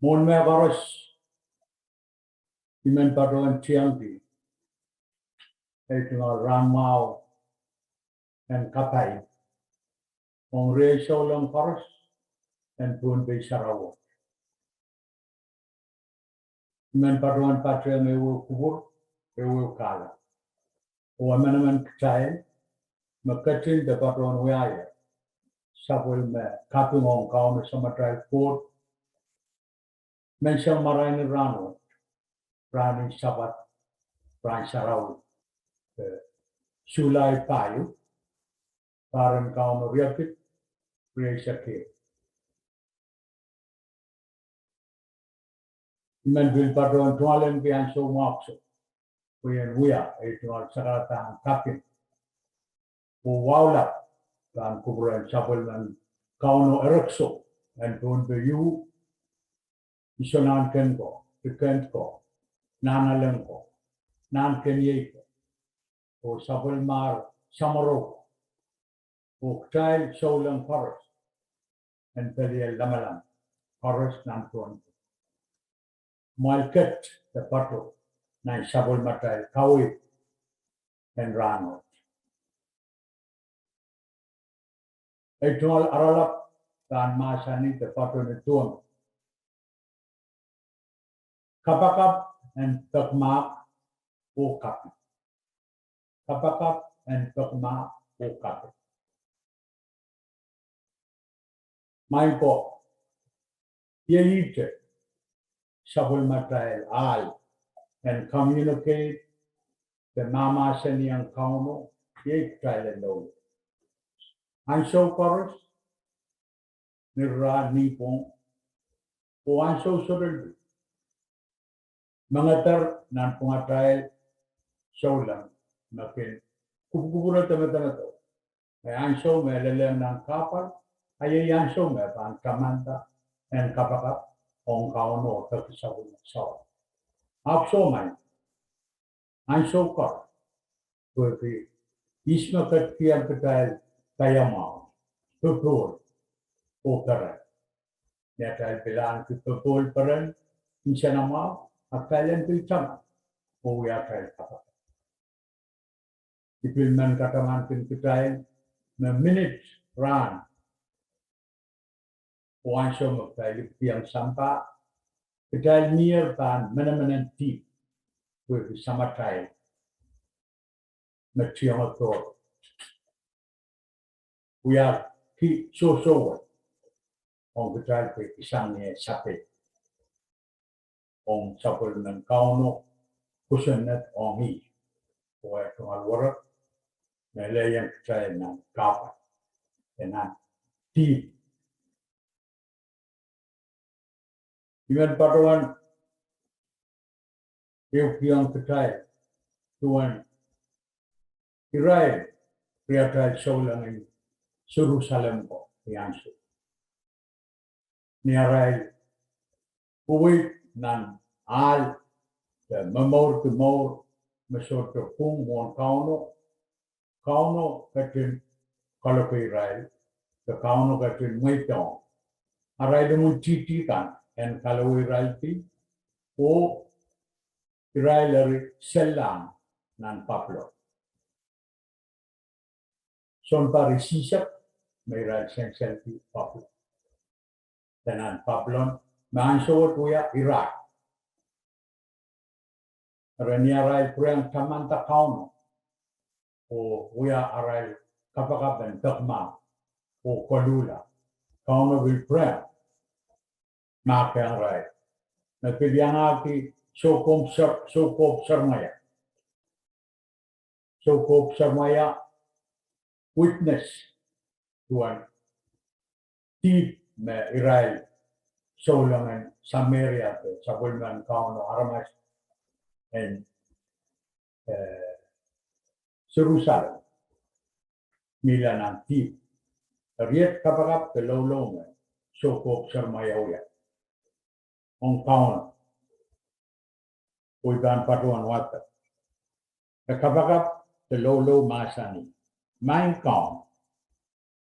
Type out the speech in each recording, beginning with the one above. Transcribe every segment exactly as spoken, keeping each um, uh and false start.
Mwohn mehkoaros, I men patohwan tiengki ei tungoal rahnmwahu en kapai ong riei souleng koaros en Pohnpei sarawi. I men patohwan patehng ehuehu kupwur, ehuehu kahla, oh emenemen kitail me ketin de patohwan wiahier sapwellime kaping ong Kauno Samatail Koht menseng marain en rahnwet, rahn en Sapad, rahn sarawi, eh, Sulai pahieu, pahren Kauno riekid rieisek ehu. I men pil patohwan tungoal en pil ansou mwahu kiset pwe I en wia ei tungoal sakaradahn kaping oh wahu lap pahn kupwuren sapwellimen Kauno erekiso en Pohnpei, Iso Nahnken ko, Dikon ko, Nahnalek ko, Nahnkeniei ko, oh sapwellimar samworo ko, oh kitail souleng koaros en peliel lamalam koaros nan Pohnpei. Kumwail ket de patoh nan sapwellimatail kaweid en rahnwet. Ei tungoal aralap pahn mahsanih de patoh ni duwen kapakap en pekmahk oh kaping. Kapakap en pekmahk oh kaping. Maing ko, iei ihte sapwellimatail ahl en communicate de mahmahsanihong Kauno, iei kitail en loale ansou koaros, ni rahn, ni pwung, oh ansou sohte lel. Mengeder nanpwungatail souleng me kin kupwukupwure de medemedewe me ansou me lelehng nan kahpwal, a iei ansou me pahn tamanda en kapakap ong Kauno oh peki sapwellime sawas. Ahpw soh maing, ansou koaros, pwehki ihs me ketikihong kitail paiamwahu, popohl, oh peren. Ni atail pil ahneki popohl, peren, nsenamwahu, a kitail en pil taman oh wia atail kapakap. I pil men katamankin kitail me minit, rahn, oh ansou me kitail ipwidi sampah, kitail mihier pahn menemenen dihp, pwehki Samatail me tiongdo wiahki sohso wet ong kitail pwehki sang ni eh sapeik ong sapwellimen Kauno kosonned ong ih, oh ei tungoal werek me lelohng kitail nan kahpwal, nan dihp. I men patohwan ehukihong kitail duwen irail riatail souleng en Serusalem ko ni ansou, ni arail weweid nan ahl de momourki mour me sohte pwung mwohn Kauno, Kauno ketin kaloke irail, de Kauno ketin mweidohng arail imwintihti kan en kalowe irail di, oh irail eri sellahng nan Papilon. Sounpar isihsek me irail senselki Papilon. De nan Papilon, me ansou wet wia Irak. Eri ni arail pwurehng tamanda Kauno oh wia arail kapakap en pekmahk oh koluhla, Kauno pil pwurehng mahkohng irail, me pil iangahki soukohp ser-, soukohp sermwaia. Soukohp sermwaia, witness, duwen dihp me irail souleng en Sameria de sapwellimen Kauno aramas en, eh, Serusalem mihla nan dihp. Eri iet kapakap de loulou me soukohp sermwaia wia ong Kauno. Oh I pahn patohwan wadek. E kapakap de loulou mahsanih: Maing Kaun,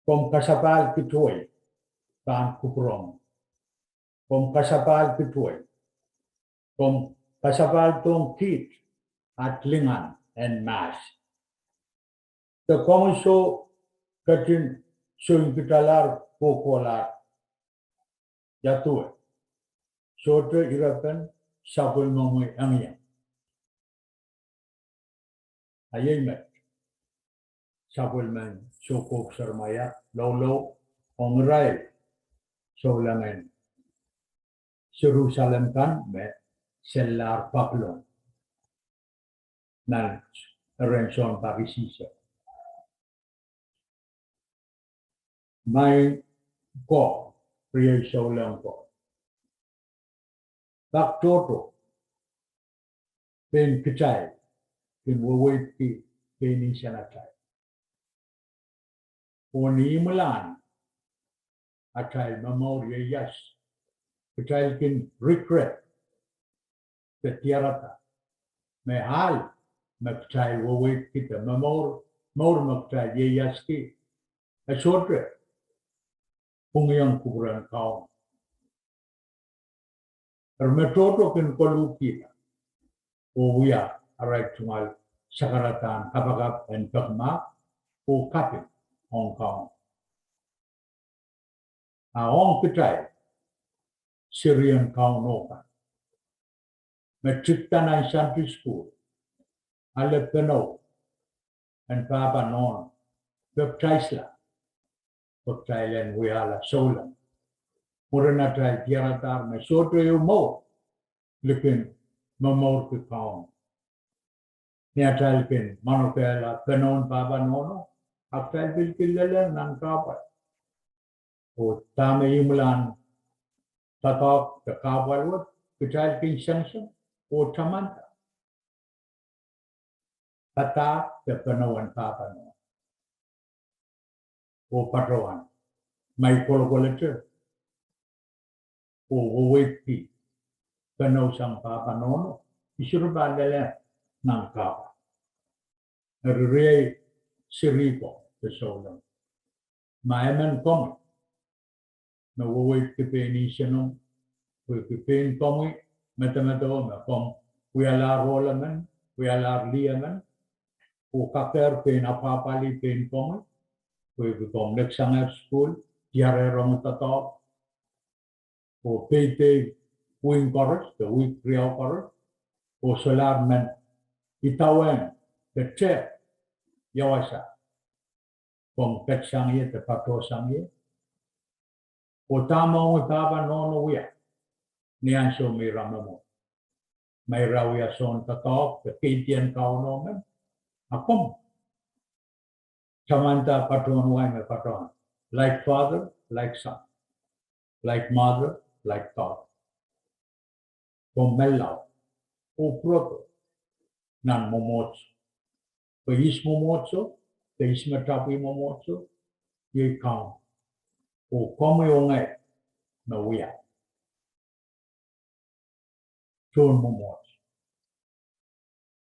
komw kasapahl kituwe pahn kupwuromwi. Komw kasapahlki duwe. Komw kasapahldohng kiht at lingan en mahs. De komwi soh ketin soinkitalahr kohkohlahr. Ia duwe? Sohte irepen sapwellimomwi engieng. A iei met sapwellimen soukohp Seremaia loulou ong irail soulengen Serusalem kan me sellahr Papilon nan erein sounpar isihsek. Maing ko, riei souleng ko, pak tohto pein kitail kin weweidki pein insenatail. Oh ni imwilahn atail momour ieias, kitail kin regret de diarada me ahl me kitail weweidki de momour, mour me kitail ieiaski, e sohte pwungiong kupwuren Kauno. Eri me tohto kin koluhkihla oh wia arail tungoal sakaradahn kapakap en peki mahk oh kaping ong Kauno. A ong kitail serien Kauno kan me tikida nan Sunday school, ale penou en pahpa nohno, pepdaisla, pwe kitail en wiahla souleng. Mwurin atail diaradahr me sohte ehu mour likin momourki Kauno. Ni atail kin manokehla penoun pahpa nohno, a kitail pil kin lelehng nan kahpwal. Oh dahme imwilahn doadoahk de kahpwal wet, kitail kin sengiseng oh tamanda padahk de penoun pahpa nohno oh patohwan, ma I kolokolete oh weweidki penou sang pahpa nohno, I sohte pahn lelehng nan kahpwal. Eri riei seri ko de souleng, ma emen komwi me weweidki pein insenomw, pwehki pein komwi medemedewe me komw wialahr ohl emen, wialahr lih emen, oh kakehr pein apwahpwalih pein komwi, pwehki komw neksangehr sukuhl, diarehr omwi doadoahk, oh peidei wihk koaros de wihk riau koaros, oh solahr men idawehn de tehk ia wasa komw ketisang ie de patohsang ie. Oh dahme omwi pahpa nohno wia ni ansou me ira momour, ma ira wia soun doadoahk de keidien Kauno men, a komw tamanda patohwan wai me patohwan, like father, like son, like mother, like daughter. Komw menlau oh pwurodo nan mwomwohdiso, pwe ihs mwomwohdiso de ihs me tapwih mwomwohdiso? Iei Kauno. Oh komwi oh ngehi me wia tohn mwomwohdiso.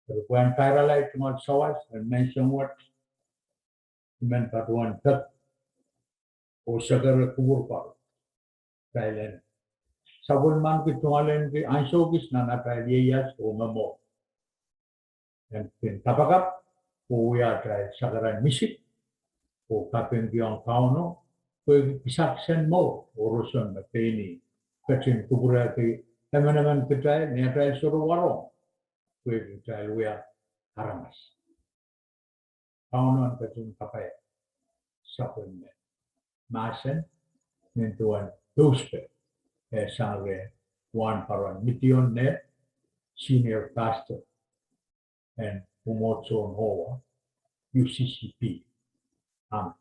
Eri pwehn kairala tungoal sawas en menseng wet, I men patohwan pek oh sekere kupwur koaros, kitail en sapwellimanki tungoal en ki ansou kis nan atail ieias oh momour, en kin kapakap oh wia atail sakaradahn misik oh kapingkihong Kauno, pwehki kisakisen mour oh roson me pein ih ketin kupwurehki emenemen kitail ni atail sohte warohng, pwehki kitail wia aramas. Kauno en ketin kapaiada sapwellime mahsen nin duwen Tuesday, eh, sang rehn Wahnpoaron Midion Neh, Senior Pastor en mwomwohdiso en Owa, U C C P. Amen.